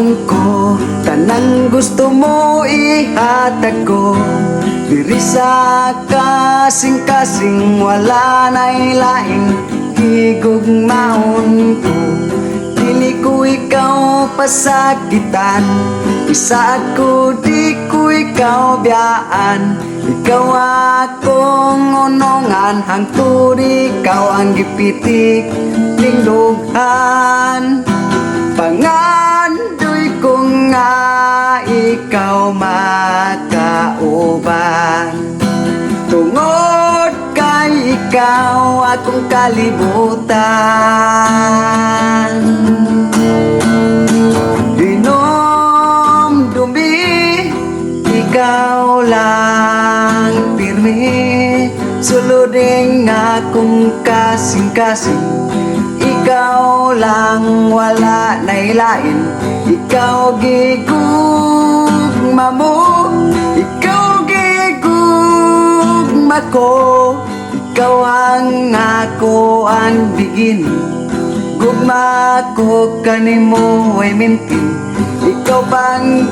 Gigugmaon ko. Tanang gusto mo ihatag ko. Diri sa kasing-kasing, wala na'y laing gigugmaon ko. Dili ko ikaw pasakitan. Isaad ko, di ko ikaw biyaan. Ikaw akong unongan hangtod ikaw ang gipitik ning dughan. Pangandoy ko nga ikaw makauban tungod kay ikaw akong kalibutan. Hinomdumi, ikaw lang pirmi. Suloding akong kasing-kasing. Ikaw lang, wala na'y lain. Ikaw gigugma mo, ikaw gigugma ko. Ikaw ang ako ang beginning. Gugma ko kanimo way mintin. Ikaw bang